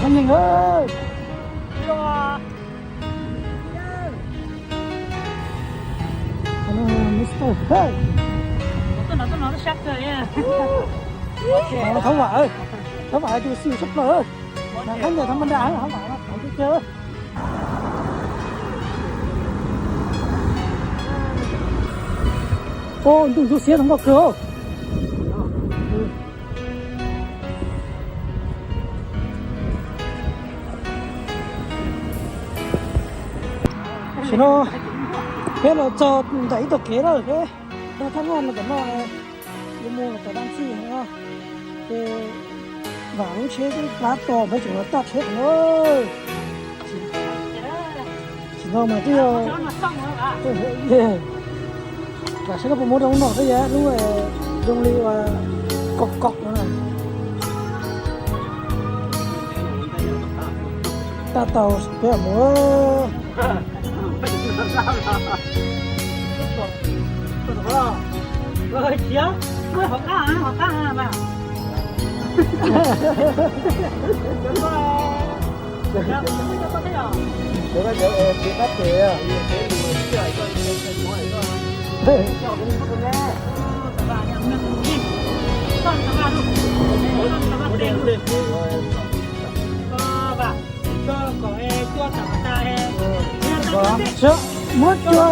Phooj ywg, Mister Hawj. Thab vam, thab vam tus xwm sab plaws. Khab ncaws thab ma da, thab vam no thov ncaj kawg. Ua ntuj ntsuab xiab zoo nkauj kawg. Tam sim no peb los txog ntawm ib tog kev lawm, peb thab laj no tom no, yuav mus tom Daj Txij no, ces vam lub tsheb twb plab to, peb tseem los coj tsheb tom no. Tam sim no mas twb yog, vam saib koj puas muaj zoo no, twb yog lub zoo li uas kaum kaum no na. Tab tom peb mus. Muab cua,